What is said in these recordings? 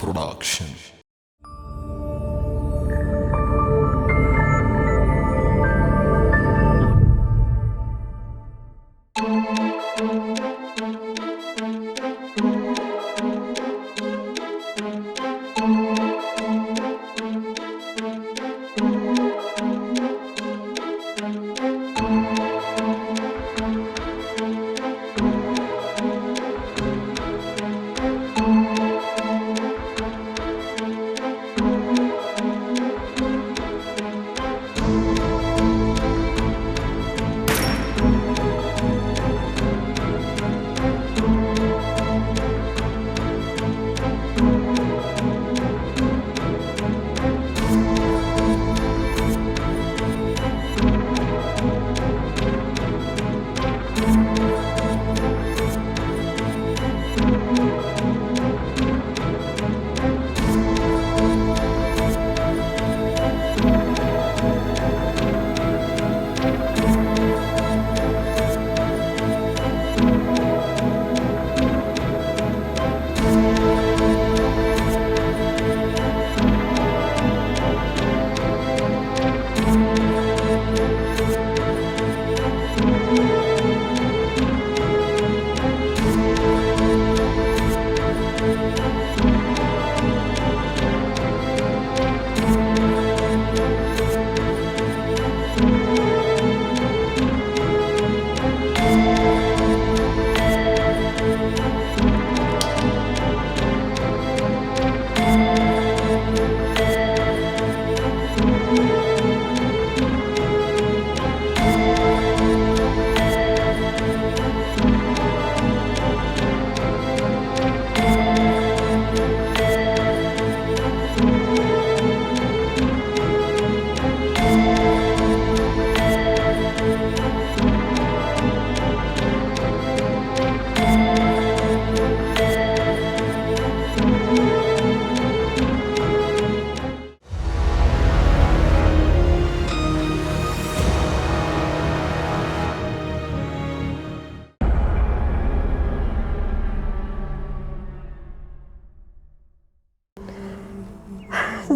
Production.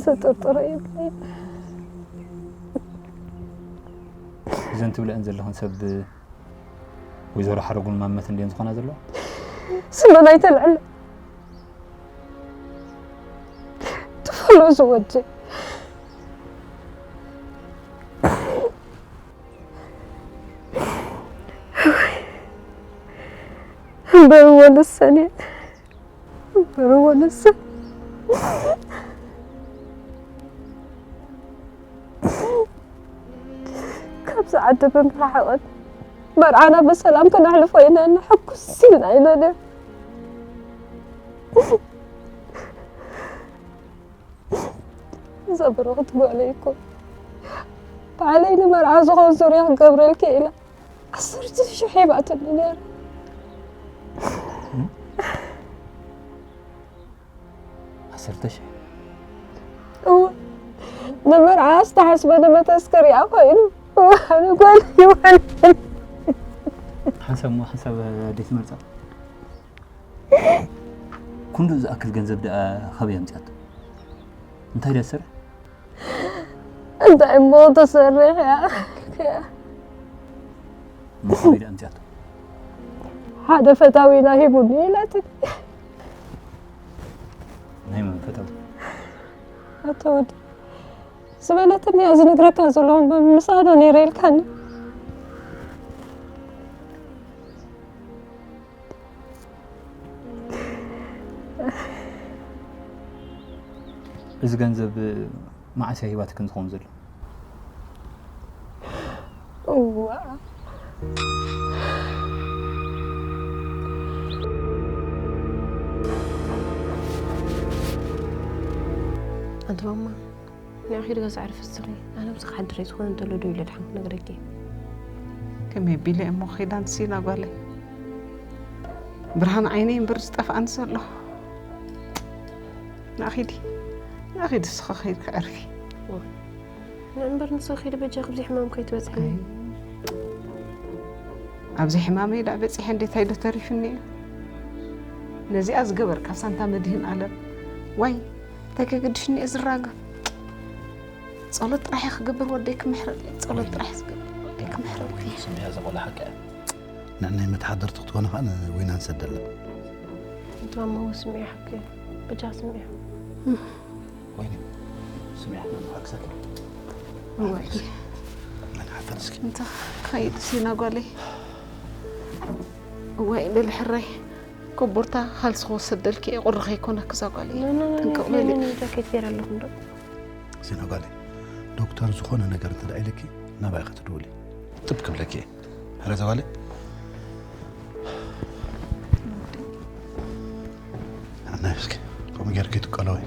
ዘጠርጠረ የብለይ። እዘን ትብለአን ዘለኹን ሰብ ወይዘሮ ሓረጉን ማመት እንድየን ዝኾና ዘለዋ? ስመን ኣይተልዕል። ትፈሎ ዝወጅ እምበር እወ ንሰን እየን። እምበር እወ ንሰን ካብዚ ዓዲ ብምርሓቐን መርዓና ብሰላም ከነሕልፎ ኢና እና ሕጉስ ኢልና ኢና ነር እዛ ብሩኽቲ ጓለይ እኮ ባዕለይ ንመርዓ ዝኾን ዙርያ ክገብረልኪ ኢላ ዓሰርተ ሽሕ ሂባትኒ ነይራ። ዓሰርተ ሽሕ? እወ፣ ንመርዓ ዝተሓስበ ንመተስከር እያ ኮይኑ። እወ፣ ኣነ ጓል ይወልድ። ሓንሳብ እሞ ሓንሳብ ኣደይ ትመርጻ። ክንዱ ዝኣክል ገንዘብ ደኣ ካበይ ኣምጺኣቶ? እንታይ ደኣ ትሰርሕ? እንታይ እሞ ተሰርሕ እያ። ንኻበይ ደኣ ኣምጺኣቶ? ሓደ ፈታዊና ሂቡኒ ኢላትኒ። ናይ መን ፈታዊ? ኣቶ ወዲ ዝበለትኒ እያ ዝነግረካ ዘለኹ። ምሳዶ ነይረ ኢልካኒ። እዚ ገንዘብ መዓስ እያ ሂባትክን ዝኸውን ዘሎ? እዋ። ኣንተ ማማ፣ ንዕኺ ዶ ገዛ ዕርፊ ስኺ? ኣነ ምሳኺ ሓድር እየ፣ ዝኾነ እንተሎ ደው ኢለ ድሓን ክነግረኪ እየ። ከመይ ቢለ እሞ ኺዳን ሲና ጓለይ? ብርሃን ዓይነይ እምበር ዝጠፍኣኒ ዘሎ። ንኣኺዲ፣ ንኣኺዲ እስኺ ኸይድኪ ዕርፊ። ንእምበር ንስኺ ኺዲ በጃ ኣብዚ ሕማም ከይትበጽሕኒ። ኣብዚ ሕማመይ ደኣ በጺሐ እንዴት ኣይዶ ተሪፍኒ እየ። ነዚኣ ዝገበርካ ሳንታ መድህን ኣለም ዋይ እንታይ ከገድሽኒ እየ ዝራገም። ጸሎት ጥራሕ እየ ክገብር ወደይ ክምሕረለይ፣ ጸሎት ጥራሕ እየ ዝገብር ወደይ ክምሕረለይ። ስምያ ዘቆላ ሓቂ እያ። ንዕናይ መተሓደርቲ ክትኮነ ከዓ ንወይና ንሰደላ። እትማማዊ ስምዒ ሓቂ በጃ ስምዒ ወይኒ ስምያ ሓቅሳኪ ወይ መን ሓፈር እስኪ እንተ ከይድ ሲና ጓለይ። ወይ በሊ ሕራይ ኮቦርታ ካልሲ ክወሰደልኪ እየ፣ ቁሪ ከይኮነኪ እዛ ጓለይ። ጥንቅቕ በሊ። ጃኬት ገይረ ኣለኹ እንዶ ዜና ጓለይ፣ ዶክተር ዝኾነ ነገር እንተ ደኣ ኢለኪ ናባይ ክትድውሊ። ጥብ ክብለኪ እየ። ሕረ ዘጓለይ ኣናይ እስኪ ከምኡ ጌርኪ ትቀለወይ።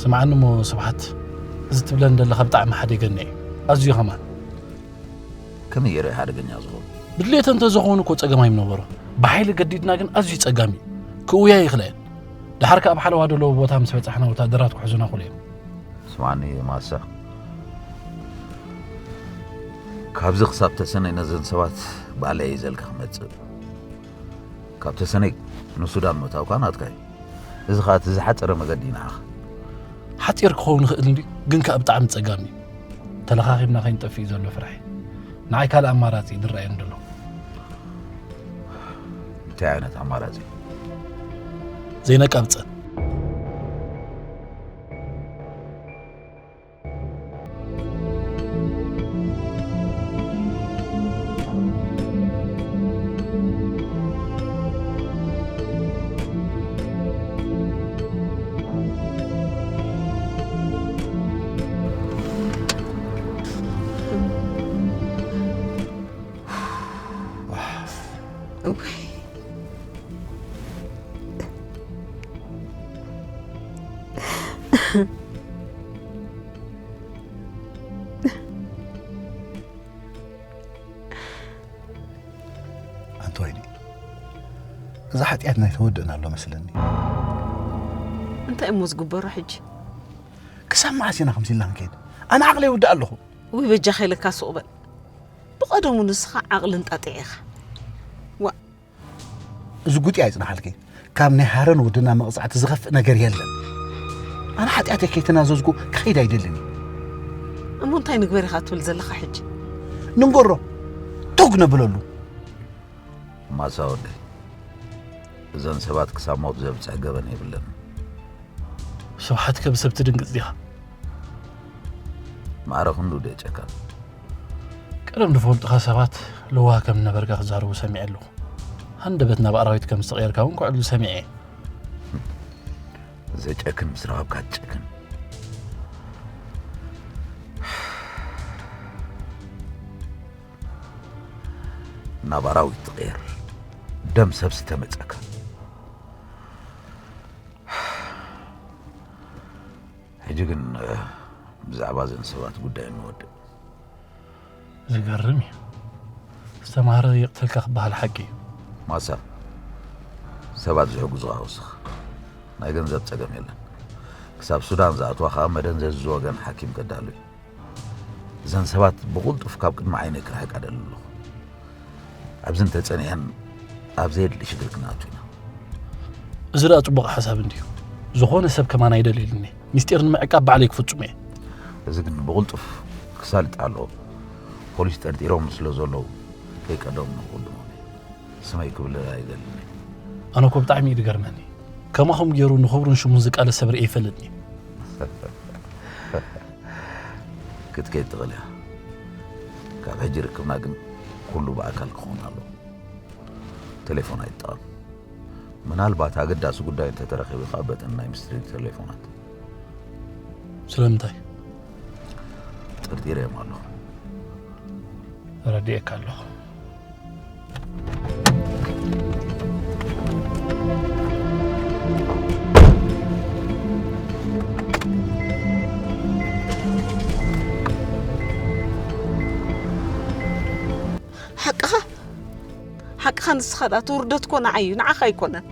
ስምዓኒ እሞ ስብሓት፣ እዚ ትብለኒ ዘለኻ ብጣዕሚ ሓዲገኒ እዩ። ኣዝዩ ከማን። ከመይ ገይረ ሓደገኛ ዝኸውን? ብድሌተ እንተዝኸውን እኮ ጸገም ኣይምነበሮ። ብሓይሊ ገዲድና ግን ኣዝዩ ጸጋሚ እዩ። ክእውያ ይኽእላ እየን። ደሓር ከኣ ኣብ ሓለዋ ዘለዎ ቦታ ምስ በጻሕና ወታደራት ክሕዙና ክእሉ እዮም። ስምዓኒ ማሳ፣ ካብዚ ክሳብ ተሰነይ ነዘን ሰባት ባዕለይ እየ ዘልካ ክመጽእ። ካብ ተሰነይ ንሱዳን ምእታውካ ናትካ እዩ። እዚ ኸኣ እቲ ዝሓጸረ መገዲ እዩ ንዓኻ። ሓጺር ክኸውን ይኽእል እንድዩ፣ ግን ከኣ ብጣዕሚ ጸጋሚ እዩ። ተለኻኺብና ከይንጠፍእ እዩ ዘሎ ፍርሒ። ንዓይ ካልእ ኣማራጺ እዩ ዝረኣየኒ ዘሎ። እንታይ ዓይነት ኣማራጺ? ዘይነቃብጸ። ኣንቲ ወይኒ፣ እዚ ሓጢኣትና ኣይተወድእን ኣሎ መስለኒ። እንታይ እሞ ዝግበሮ ሕጂ? ክሳብ መዓስ ኢና ከምዚ ኢልና ክንከይድ? ኣነ ዓቕሊ ይውድእ ኣለኹ። ውይ በጃኻ ኢለካ ሱቕ በል። ብቐደሙ ንስኻ ዓቕሊ እንጣጢዕ ኢኻ። ዋ እዚ ጉጢ ኣይጽናሓልኪ። ካብ ናይ ሃረን ወድና መቕጻዕቲ ዝኸፍእ ነገር የለን። ኣነ ሓጢኣተይ ከይተናዘዝኩ ክኸይድ ኣይደልን እዩ። እሞ እንታይ ንግበር ኢኻ ትብል ዘለኻ ሕጂ? ንንገሮ፣ ቶግ ነብለሉ። ማሳ ወደይ፣ እዘን ሰባት ክሳብ ሞት ዘብጽሕ ገበን የብለን። ስብሓት ከብ ሰብ ትድንግጽ ዲኻ? ማዕረ ክንዱ ደጨካን። ቀደም ዝፈልጡኻ ሰባት ለዋህ ከም ነበርካ ክዛረቡ ሰሚዐ ኣለኹ። ሃንደበት ናብ ኣራዊት ከም ዝተቐየርካ እውን ክዕሉ ሰሚዐ እየ። ዘጨክን ምስ ረኸብካ ትጨክን። ናብ ኣራዊት ትቕየር። ደም ሰብ ዝተመጸካ። ሕጂ ግን ብዛዕባ እዘን ሰባት ጉዳይ እንወድእ። ዝገርም እዩ። ዝተማህረ ይቕተልካ ክበሃል ሓቂ እዩ። ማሳ፣ ሰባት ዝሕግዙኻ ወስኽ። ናይ ገንዘብ ጸገም የለን። ክሳብ ሱዳን ዝኣትዋ ኸኣ መደንዘዚ ዝወገን ሓኪም ከዳሉ እዩ። እዘን ሰባት ብቕልጡፍ ካብ ቅድሚ ዓይነይ ክርሕቃ ደሊ ኣለኹ። ኣብዚ እንተጸኒሐን ኣብ ዘየድሊ ሽግር ክንኣቱ ኢና። እዚ ደኣ ጽቡቕ ሓሳብ እንድዩ። ዝኾነ ሰብ ከማን ኣይደልየልኒ። ሚስጢር ንምዕቃብ ባዕለይ ክፍጽሞ እየ። እዚ ግን ብቕልጡፍ ክሳልጥ ኣለዎ። ፖሊስ ጠርጢሮም ስለ ዘለዉ ከይቀደሙ ንኽቕድሞም እየ። ስመይ ክብል ኣይደልን እየ። ኣነ እኮ ብጣዕሚ እዩ ዝገርመኒ። ከማኹም ገይሩ ንኽብሩን ሽሙን ዝቃለስ ሰብ ርእየ ይፈልጥን እየ። ክትከይድ ትኽእል እያ። ካብ ሕጂ ርክብና ግን ኩሉ ብኣካል ክኸውን ኣለዎ። ቴሌፎን ኣይትጠቐም። ምናልባት ኣገዳሲ ጉዳይ እንተተረኺቡ ኸኣ በተን ናይ ምስትሪ ቴሌፎናት። ስለምንታይ? ጠርጢረዮም ኣለኹ። ተረዲኤካ ኣለኹ። ሓቅኻ ንስኻ ዳኣ እቲ ውርደት እኮ ንዓይ እዩ፣ ንዓኻ ኣይኮነን።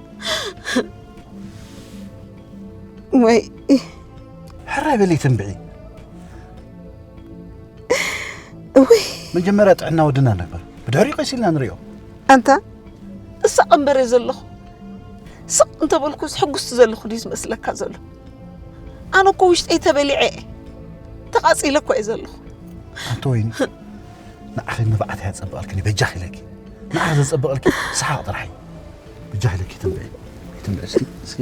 ወይ ሕራይ በሊ ትንብዒ። እውይ መጀመርያ ጥዕና ወድና ነበር፣ ብድሕሪኡ ቀስ ኢልና ንሪኦ። ኣንታ እሳቕ እምበር እየ ዘለኹ። ስቕ እንተበልኩስ ሕጉስቲ ዘለኹ ድዩ ዝመስለካ ዘሎ? ኣነ እኮ ውሽጠይ ተበሊዐ እየ፣ ተቓጺለ እኮ እየ ዘለኹ። ኣንቲ ወይኒ፣ ንዓኺ መብዓት እያ ዘጸብቐልክኒ፣ በጃኺ ኢለኪ። ንዓኺ ዘጸብቐልኪ ሰሓቕ ጥራሕ እዩ። በጃኺ ኢለኪ ትንብዒ፣ ትንብዒ እስኪ፣ እስኪ።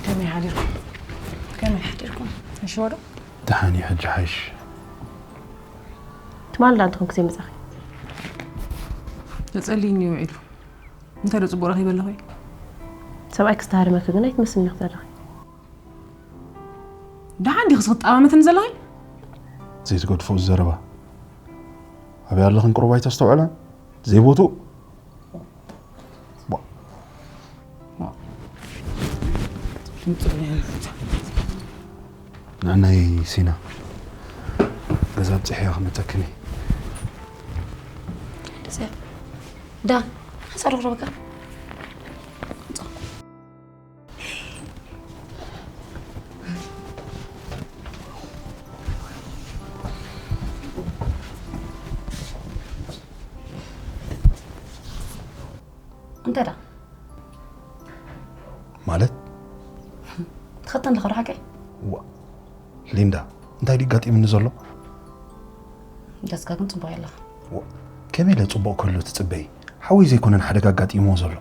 ከመይ ሓዲርኩም? ከመይ ሓዲርኩም? ሕሽዎ ዶ? ደሓን እዩ፣ ሕጂ ሓይሽ። ትማሊ ዳ እንተኾንኩ ዘይመጻኺ? ተጸልይኒ ውዒሉ። እንታይ ዶ ጽቡቕ ረኺበ ኣለኹ? ሰብኣይ ክስተሃርመኪ ግን ኣይትመስልኒ ዘለኺ። ደሓን ዲኺ ክትጠማመትኒ ዘለኺ? ዘይትገድፎ ዘረባ። ኣበይ ኣለኽን ቁሩብ ኣይተስተውዕለን? ዘይቦትኡ። ንዕናይ ሲና ገዛ ኣብፅሕያ ክመተክኒ። ዳ ሓፃ ዶ ክረበካ? እንታይ ዳ ማለት ትኸተን ለኸ ዶ ሓቀይ ዋ ሊንዳ እንታይ ድዩ ኣጋጢሙኒ ዘሎ ደስካ ግን ፅቡቅ ኣለኻ ከመይ ኢለ ፅቡቅ ከሎ ትፅበይ ሓወይ ዘይኮነን ሓደጋ ኣጋጢምዎ ዘሎ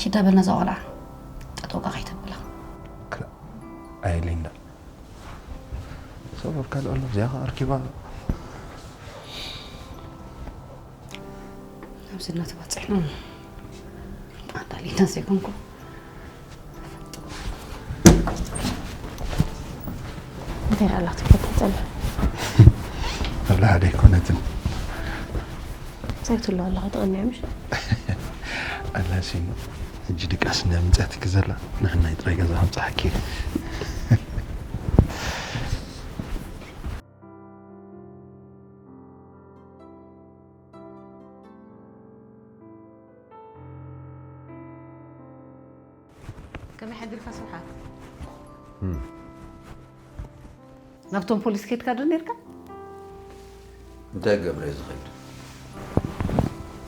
ኪዳ በልና እዛ ቆልዓ ጠጠውካ ከይተብላ ክላ ኣየ ሊንዳ ሰብ ኣብ ካልእ ኣሎ እዚኣ ከኣ ኣርኪባ ኣብዚ እናተባፅሕና እምባ ኣንታ ሊናስ ኣይኮንኩ። እንታይ ኣላ ክትፈታ ጸላ? ኣብላ ሓደ ኣይኮነትን። ሳይትሎ ኣለኻ ተቐኒያ ምሽ? ኣላሲን ሕጂ ድቃስ እንዳ ምጻትኪ ዘላ ንሕናይ ጥራይ ገዛ ከምጻሓኪ። ከመይ ሓዲርካ ስብሓት? ናብቶም ፖሊስ ከድካ ዶ ነርካ? እንታይ ገብረ ዝኸይድ?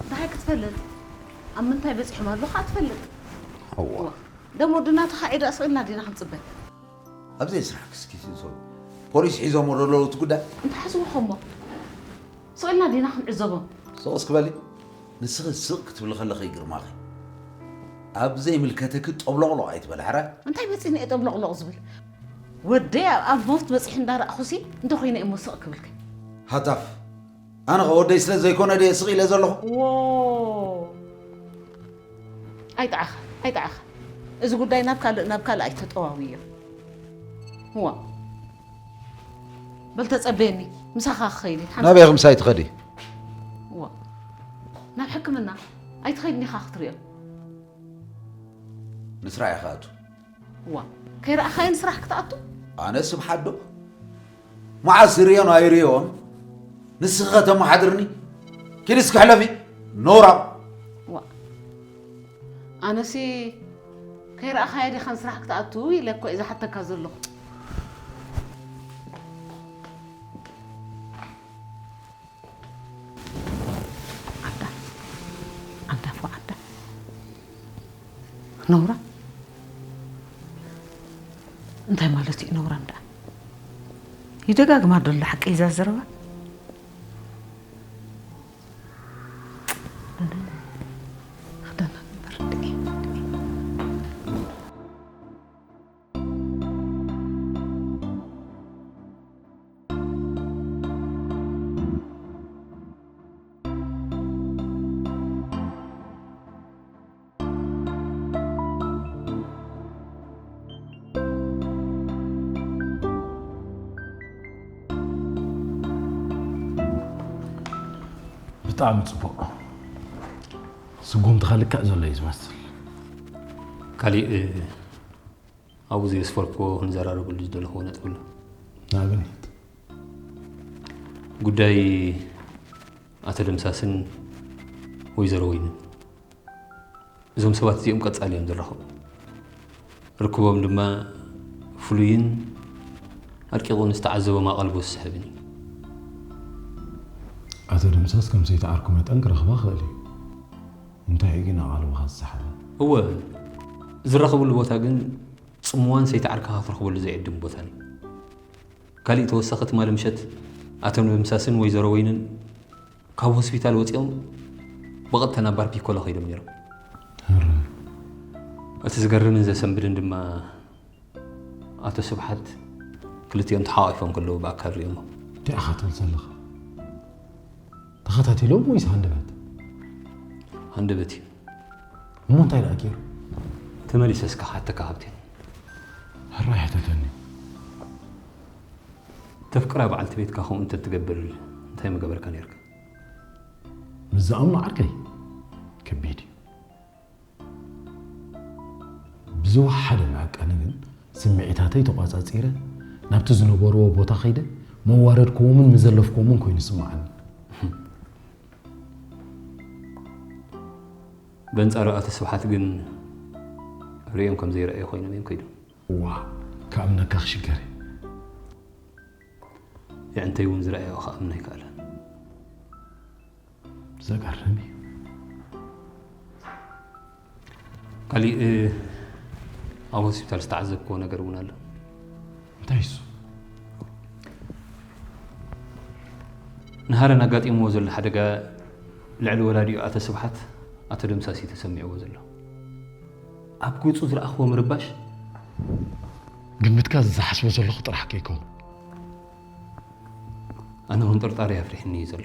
እንታይ ክትፈልጥ? ኣብ ምንታይ በፂሖም ኣለኻ ትፈልጥ? እዋ ደሞ ድና ተኻዒዳ ስቕልና ዲና ክንፅበ? ኣብ ዘይስራሕ ክስኪት ሰብ ፖሊስ ሒዞሞ ዘለዉ እቲ ጉዳይ እንታይ ሓስብኹሞ? ስቕልና ዲና ክንዕዘቦም? ስቕ እስክበሊ ንስኺ ስቕ ክትብሊ ከለኺ ይግርማኺ። ኣብ ዘይምልከተኪ ጠብሎቕሎቕ ኣይትበሊ ሕራይ። እንታይ መፂኒ እየ ጠብሎቕሎቕ ዝብል? ወደይ ኣብ ሞት በፂሑ እንዳረኣኹሲ እንተኾይነ እየ ሞ ስቕ ክብልከ? ሃታፍ ኣነ ኸ ወደይ ስለ ዘይኮነ ድየ ስቕ ኢለ ዘለኹ? ዎ ኣይጠዓኻ ኣይጠዓኻ። እዚ ጉዳይ ናብ ካልእ ናብ ካልእ ኣይተጠዋውዮ። ዋ በል ተጸበየኒ ምሳኻ ክኸይድ እየ። ሓንቲ- ናበይ ክምሳይ ትኸዲ? ዋ ናብ ሕክምና ኣይትኸይድን ኢኻ ክትሪኦ። ንስራሕ ኢኻ ኣቱ። ዋ ከይረኣኻዮ ንስራሕ ክትኣቱ? ኣነ ስብሓት ዶ መዓስ ዝርዮን ኣይርዮን ንስኺ ከተመሓድርኒ? ኪዲ እስኪ ሕለፊ ነውራም። ዋ ኣነሲ ከይረኣኻዮ ዲኻ ንስራሕ ክትኣቱ ኢለ እኮ እየ ዝሓተካ ዘለኹ። ዓዳ ዓዳ ፎ ዓዳ ነውራ እንታይ ማለት እዩ ነውራ እንዳ ይደጋግማ ደሎ ሓቂ ይዛ ዘረባ ክደና ነበር ብጣዕሚ ጽቡቕ። ስጉምትኻ ልክዕ ዘሎ እዩ ዝመስል። ካሊእ ኣብኡ ዘየስፈርክዎ ክንዘራረበሉ ዝደለኽዎ ነጥቢ ኣሎ። ንኣብነት? ጉዳይ ኣቶ ደምሳስን ወይዘሮ ወይንን። እዞም ሰባት እዚኦም ቀጻሊ እዮም ዝራኸቡ። ርክቦም ድማ ፍሉይን ኣርቂቑ ንዝተዓዘቦም ኣቓልቦ ዝስሕብን እዩ። ኣቶ ደምሳስ ከም ሰይቲ ዓርኩ መጠን ክረኽባ ክኽእል እዩ። እንታይ እዩ ግን ኣቓልቦኻ ዝሰሓበ? እወ፣ ዝራኸብሉ ቦታ ግን ጽምዋን ሰይቲ ዓርክኻ ክትረኽበሉ ዘይዕድም ቦታን እዩ። ካሊእ ተወሳኺ ትማሊ ምሸት ኣቶ ደምሳስን ወይዘሮ ወይንን ካብ ሆስፒታል ወጺኦም ብቐጥታ ናብ ባር ፒኮሎ ከይዶም ነይሮም። እቲ ዝገርምን ዘሰንብድን ድማ ኣቶ ስብሓት ክልቲኦም ተሓቋቒፎም ከለዉ ብኣካል ርእዮሞ። እንታይ ኢኻ ትብል ዘለኻ? ተኸታቲሎም ወይስ ሃንደበት? ሃንደበት እዩ። እሞ እንታይ ደኣ ገይሩ? ተመሊሰ እስከ ክሓተካ ሃብቴን። ሕራይ ሕተተኒ። ተፍቅራ በዓልቲ ቤትካ ከምኡ እንተትገብር እንታይ ምገበርካ ነይርካ? ምስ ዝኣምኖ ዓርከይ ከቢድ እዩ። ብዝወሓደ መዐቀኒ ግን ስምዒታተይ ተቋጻጺረ ናብቲ ዝነበርዎ ቦታ ከይደ መዋረድክዎምን ምዘለፍክዎምን ኮይኑ ይስምዓኒ። በንጻሩ ኣቶ ስብሓት ግን ርእዮም ከም ዘይረኣዩ ኮይኖም እዮም ከይዶም። እዋ ክኣምነካ ክሽገር እየ። የዕንተይ እውን ዝረኣዮ ክኣምን ኣይከኣለን። ዘገርም እዩ። ካሊእ ኣብ ሆስፒታል ዝተዓዘብክዎ ነገር እውን ኣሎ። እንታይ እሱ? ንሃረን ኣጋጢምዎ ዘሎ ሓደጋ ልዕሊ ወላዲኡ ኣቶ ስብሓት ኣቶ ደምሳስ እዩ ተሰሚዕዎ ዘሎ። ኣብ ገጹ ዝረኣኽዎ ምርባሽ ግምትካ ዝሓስቦ ዘለኹ ጥራሕ ከይከውን። ኣነ እውን ጥርጣረ ኣፍሪሕኒ እዩ ዘሎ።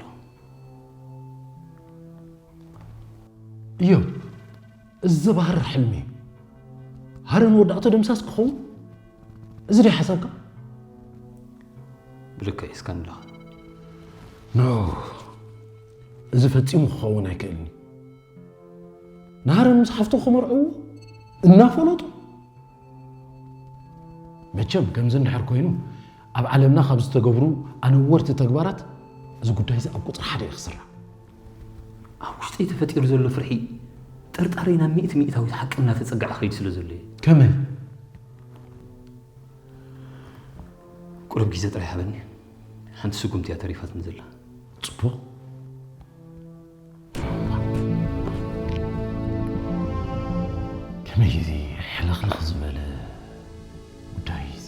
እዮብ፣ እዚ ዘባህር ሕልሚ እዩ። ሃረን ወዲ ኣቶ ደምሳስ ክኸውን? እዚ ድዩ ሓሳብካ? ብልክዕ እስካንድላኻ። ኖ፣ እዚ ፈጺሙ ክኸውን ኣይክእልን እዩ። ናሃረን ምስ ሓፍቱ ክመርዕዎ እናፈለጡ፣ መቸም ከምዚ እንድሕር ኮይኑ፣ ኣብ ዓለምና ካብ ዝተገብሩ ኣነወርቲ ተግባራት እዚ ጉዳይ እዚ ኣብ ቁፅሪ ሓደ እዩ ክስራዕ። ኣብ ውሽጠይ ተፈጢሩ ዘሎ ፍርሒ፣ ጥርጣረ ናብ ሚእቲ ሚእታዊት ሓቂ እናተጸግዐ ክኸይድ ስለ ዘሎ እዩ። ከመይ? ቁሩብ ግዜ ጥራይ ሃበኒ። ሓንቲ ስጉምቲ እያ ተሪፋትኒ ዘላ። ጽቡቕ። ከመይ እዚ ሕልኽልኽ ዝበለ ጉዳይ እዚ?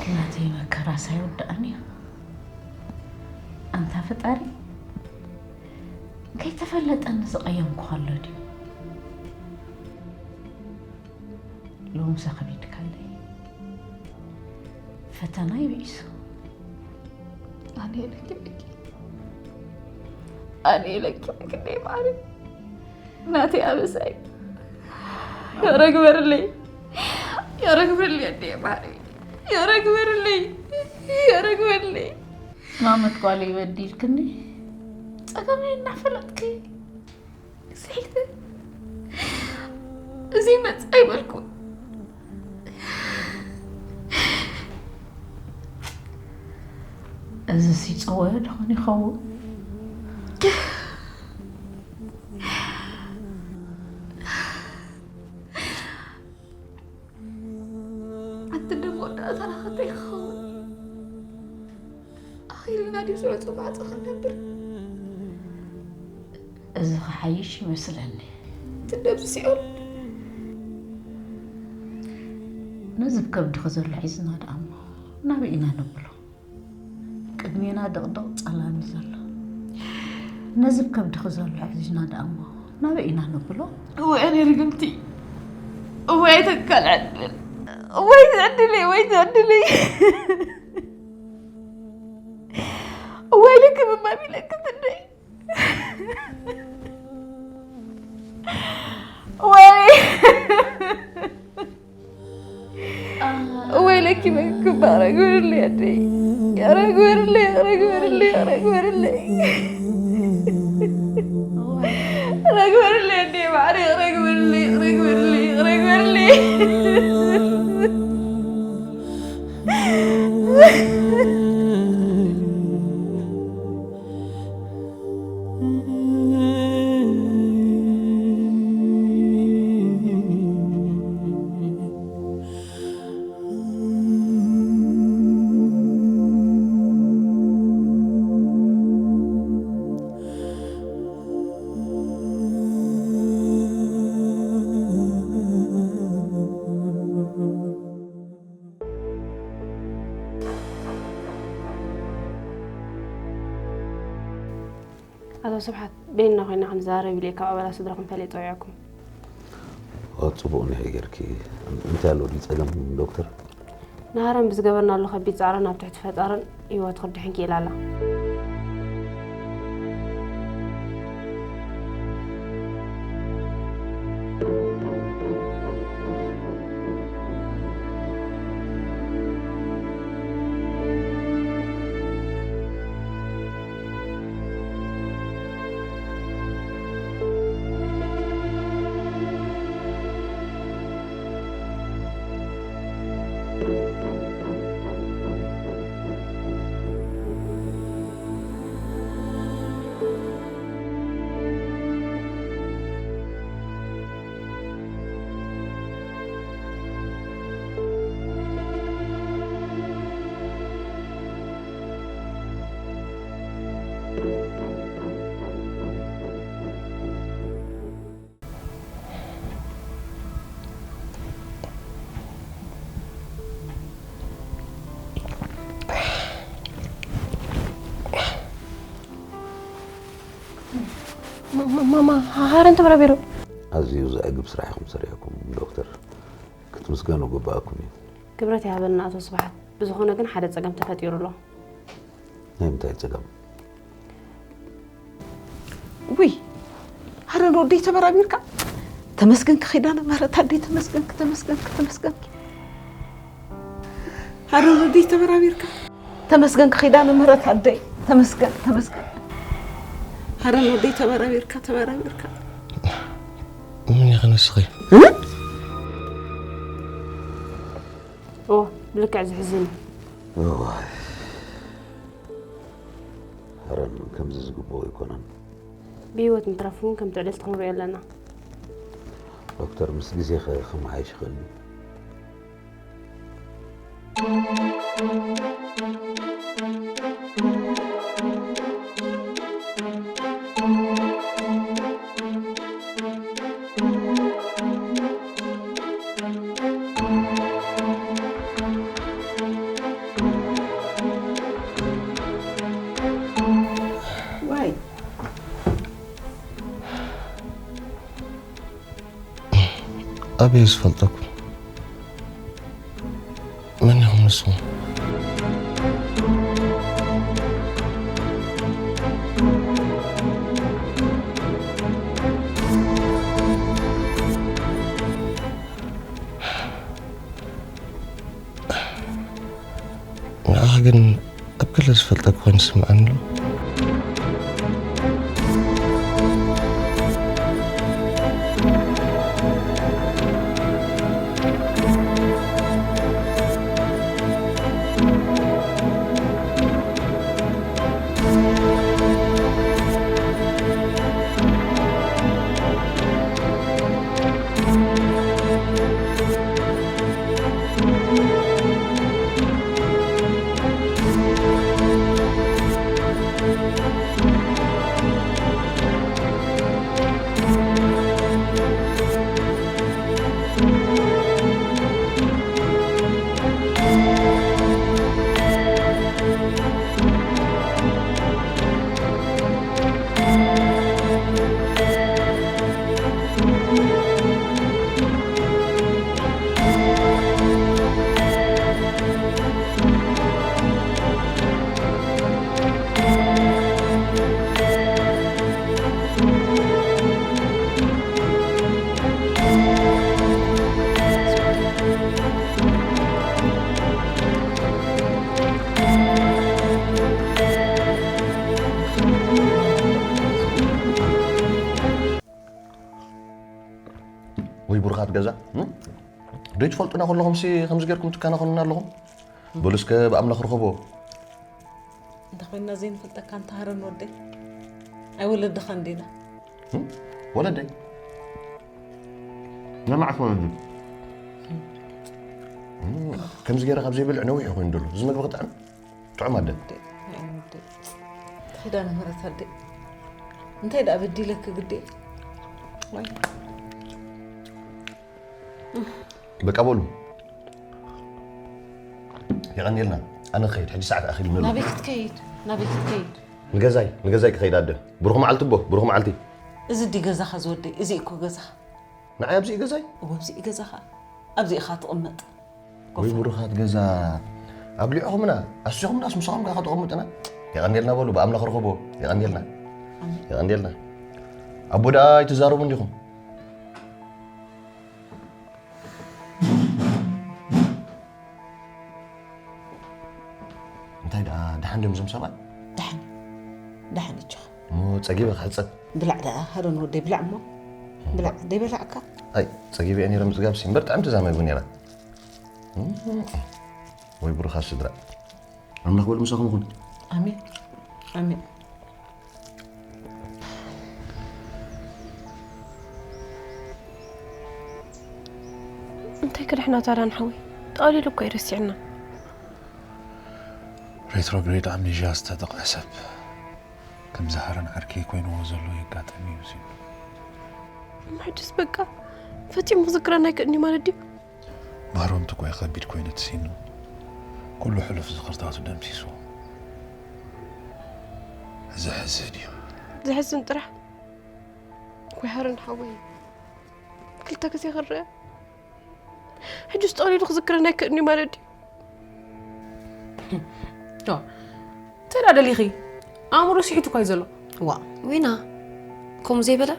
ናተይ መከራስ ኣይውዳእን እዩ። ኣንታ ፈጣሪ፣ ከይተፈለጠኒ ዝቐየምኩ ኣሎ ድዩ? ሎምሰ ከቢድካለይ። ፈተና ይብኢሱ። ኣነ ኢለኪ በኪ። ኣነ ኢለኪ በኪ እንዴ ማሪ። ናተይ ኣበሳይ። የረግበርለይ። የረግበርለይ እንዴ ማሪ። የረግበርለይ። የረግበርለይ። ማመት ጓለይ በዲልክኒ። ጸገመይ እናፈለጥኪ። ስሒተ። እዚ መጻ ይበልኩ። እዚ ሲጸወ ደኾን ይኸውን? ኣቲ ደሞ ዳእታ ናኸተይ ክኸውን? ኣኺልና ድዩ ስረቱ ማዕጾ ክንነብር? እዚ ክሓይሽ ይመስለኒ። ትደብ ሲኦል። ነዚ ከብድኺ ዘሎ ሒዝና ደኣ እሞ ናበይ ኢና ነብሎ? ቅድሜና ድቕድቕ ጸላም እዩ ዘሎ። ነዚ ከብድኺ ዘሎ ሒዝና ደኣ እሞ ናበይ ኢና ነብሎ? እዋይ ኣነ ርግምቲ፣ እዋይ ተካል ዕድል፣ እዋይ ትዕድለይ፣ እዋይ ትዕድለይ፣ እዋይ ልክምባብ ኢለኪ ትደይ። ወይ ወይ ለኪ መክባ ረግበርለይ ኣደይ፣ ረግበርለይ፣ ረግበርለይ፣ ረግበርለይ፣ ረግበርለይ ኣደይ ማዕረ፣ ረግበርለይ፣ ረግበርለይ፣ ረግበርለይ። ኣቶ ስብሓት፣ በይንና ኮይና ክንዛረብ ኢለ ካብ ኣባላት ስድራኹም ፈለየ ጸዊዐኩም። ኦ፣ ጽቡቕ እንድሕር ጌርኪ። እንታይ ኣሎ ድዩ ጸገም ዶክተር? ናሃረን ብዝገበርናሉ ከቢድ ጻዕርን ኣብ ትሕቲ ፈጣርን ህይወቱ ክድሕን ክኢላ ኣላ። ማማ ሃረን ተበራቢሩ። ኣዝዩ ዘዕግብ ስራሕ ኢኹም ሰሪሕኩም ዶክተር፣ ክትምስገኑ ግባኣኩም እዩ። ክብረት ይሃበልና ኣቶ ስብሓት። ብዝኾነ ግን ሓደ ጸገም ተፈጢሩ ኣሎ። ናይ ምንታይ ጸገም? ውይ፣ ሃረን ወደይ ተበራቢርካ። ተመስገንኪ ኪዳነ ምህረት ኣደይ፣ ተመስገንኪ፣ ተመስገንኪ፣ ተመስገንኪ። ሃረን ወደይ ተበራቢርካ። ተመስገንኪ ኪዳነ ምህረት ኣደይ፣ ተመስገን፣ ተመስገን። ሃረን ወደይ ተበራቢርካ፣ ተበራቢርካ። ምን ኢኺ ንስኺ? እ? ኦ፣ ብልክዕ ዝሕዝን እዩ። እዋይ። ሃረን ከምዚ ዝግብኦ ኣይኮነን። ብህይወት ምትራፍ እውን ከም ትዕድልቲ ክንሪኦ ኣለና። ዶክተር፣ ምስ ግዜ ኸ ክመሓየሽ ይኽእል እዩ። ዋይ። ኣበይ ዝፈልጠኩም? መን ኢኹም ንስኹም? ንዓኻ ግን ኣብ ገለ ዝፈልጠካ ኮይኑ ዝስምዓኒ ኣሎ። ወይ ብሩኻት ገዛ፣ እም? ደይ ትፈልጡና ከለኹም ሲ ከምዚ ጌርኩም ትከናኸኑና ኣለኹም? በሉ እስከ ብኣምላኽ ርኸቦ። እንተ ኮይንና ዘይንፈልጠካ እንተ ሃረን ወደይ። ኣይ ወለድኻ እንዲና። እም? ወለደይ? ናይ መዓስ ወለዲ? እም፣ ከምዚ ጌረ ካብ ዘይበልዕ ነዊሕ ኮይኑ ደሎ። እዚ መግቢ ክጥዕም? ጥዑም ኣደ። ናይ ወደይ። ኪዳነ ምህረት ኣደይ። እንታይ ደኣ በዲለኪ ግዲ? ዋይ። በቃ በሉ። የቐንየልና። ኣነ ክኸይድ፣ ሕጂ ሰዓት ኣኺሉ ኣሎ። ናበይ ክትከይድ? ናበይ ክትከይድ? ንገዛይ፣ ንገዛይ ክኸይድ ኣደ። ብሩኽ መዓልቲ ኣቦ፣ ብሩኽ መዓልቲ። እዚ ድዩ ገዛኻ ዝወደይ? እዚ እኮ ገዛኻ። ንዓይ ኣብዚ እዩ ገዛይ? እወ፣ ኣብዚ እዩ ገዛኻ። ኣብዚ ኢኻ ትቕመጥ። ወይ ኮፍ። ብሩኻት ገዛ ኣብሊዕኹምና፣ ኣስቲኹምናስ ምሳኹም ከኣ ከተቐምጡና? የቐንየልና በሉ፣ ብኣምላኽ ርኸቦ። የቐንየልና። ኣሜን። የቐንየልና። ኣቦ ደኣ ኣይትዛረቡን ዲኹም? እንታይ ደኣ ደሓን ድዮም እዞም ሰብኣይ? ደሓን። ደሓን እጆኻ። እሞ ጸጊበ ክሕጸብ። ብላዕ ደኣ፣ ሃረን ወደይ ብላዕ እሞ። ብላዕ፣ ደይበላዕካ? ኣይ፣ ጸጊበ እየ ነይረ ምጽጋብሲ። እምበር ጥዕምቲ እዛ መግቢ ነይራ። እም፣ ወይ ብሩኻት ስድራ። ኣምላኽ በሉ ምሳኹም ይኹን። ኣሜን። ኣሜን። እንታይ ክድሕና ታራ ንሓወይ? ጠቕሊሉ እኮ እዩ ረሲዕና። ሬትሮግሬድ ኣምኒዥያ ዝተጠቕዐ ሰብ ከምዚ ሃረን ዓርከይ ኮይንዎ ዘሎ የጋጥም እዩ ዝብል። ሕጅስ በቃ ፈጺሙ ክዝክረና ኣይክእልን እዩ ማለት ድዩ? ማህረምቲ እኮ እዩ ከቢድ ኮይኑ ተሲኑ። ኩሉ ሕሉፍ ዝኽርታቱ ደምሲሱ። ዘሕዝን እዩ። ዘሕዝን ጥራሕ። ወይ ሃረን ሓወይ፣ ክልተ ግዜ ክረአ፣ ሕጅስ ጠቕሊሉ ክዝክረና ኣይክእልን'ዩ ማለት ድዩ? ዋ፣ እንታይ ደኣ ደሊኺ? ኣእምሮ ስሒቱ እኳ እዩ ዘሎ። ዋ፣ ዊና፣ ከምኡ ዘይበለ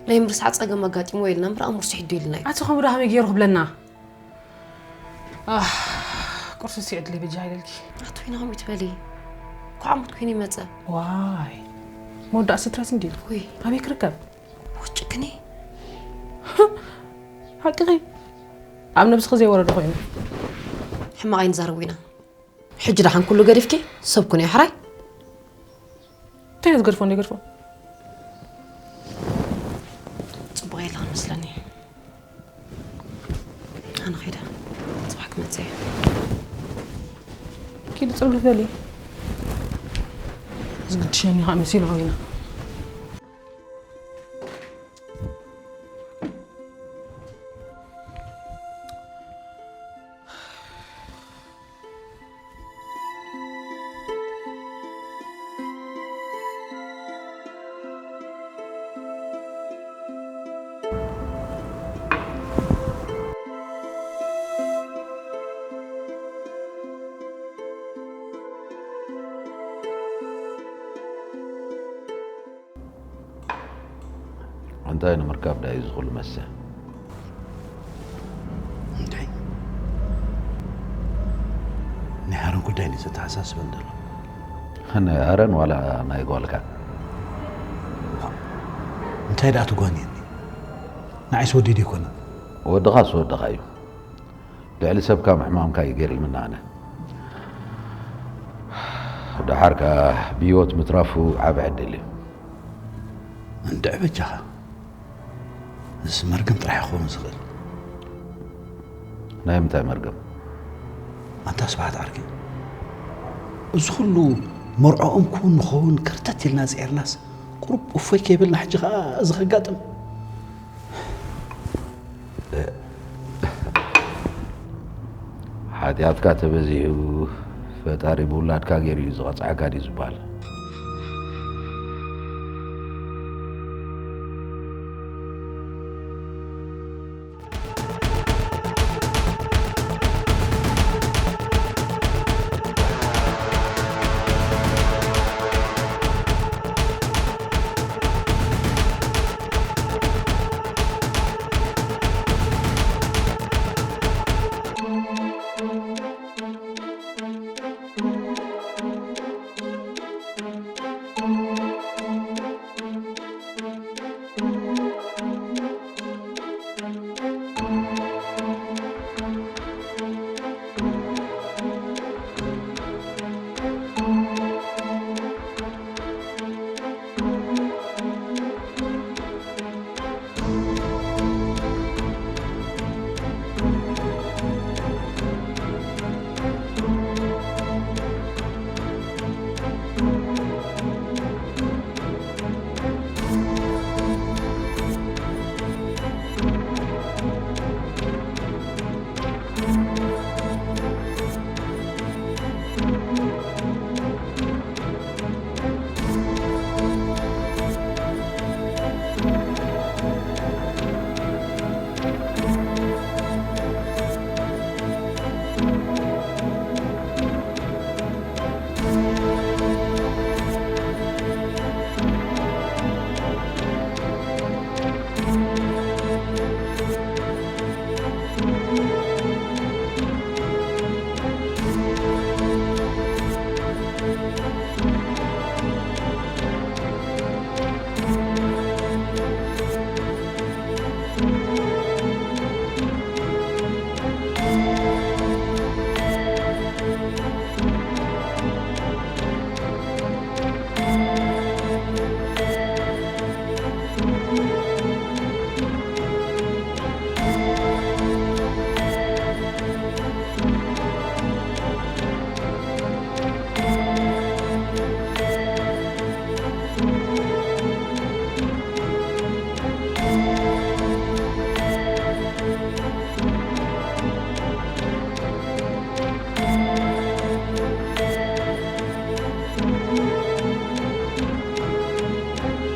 ናይ ምርሳዕ ጸገም ኣጋጢሞ ኢልና እምበር ኣእምሮ ስሒቱ ኢልና እዩ። ኣቲ ከምኡ ዶ ከመይ ገይሩ ክብለና? ኣህ፣ ቁርሲ ስዒድለይ በጃ ኢለልኪ። ኣቲ ዊና ከምኡ ትበሊ። ኳዓሙት ኮይኑ ይመጸ። ዋይ፣ መወዳእ ስትረስ እንድዩ። ውይ፣ ኣበይ ክርከብ? ወጭክኒ። ሓቅኺ፣ ኣብ ነብስኺ ዘይወረደ ኮይኑ። ሕማቕ ኣይንዛረብ ዊና። ሕጂ ደሓን ኩሉ ገዲፍኪ ሰብ ኩኒ ሕራይ። እንታይ እዩ ዝገድፎ? እንደ ገድፎ። ጽቡቕ የለን መስለኒ። ኣነ ኸይደ፣ ጽባሕ ክመጽእ እየ። ኪዲ ጽርግት በሊ። ዝግድሸኒ ከዓ መሲሉ ዊና። እንታይ ንምርካብ ድዩ እዚ ኩሉ መስተ? እንታይ ናይ ሃረን ጉዳይ ንዩ ዘተሓሳስበን ዘሎ። ናይ ሃረን ዋላ ናይ ጓልካ? እንታይ ደኣ ትጓንየኒ? ንዓይስ ወዲ ዶ ኣይኮነን? ወድኻስ ወድኻ እዩ። ልዕሊ ሰብካ ምሕማምካ እዩ ገሪምና ኣነ። ደሓር ከኣ ብህይወት ምትራፉ ዓቢ ዕድል እዩ። እንድዒ በጃኻ፣ እዚ መርገም ጥራሕ ክኸውን ዝኽእል። ናይ ምንታይ መርገም? ኣንታ ስብሓት ዓርከይ፣ እዚ ኩሉ መርዖኦም ክውን ንኸውን ከርተት ኢልና ጽዒርናስ ቁሩብ እፎይ ከይበልና ሕጂ ኸኣ እዚ ከጋጥም። ሓጢኣትካ ተበዚሑ ፈጣሪ ብውላድካ ገይሩ እዩ ዝቐጽዓካ ድዩ ዝበሃል?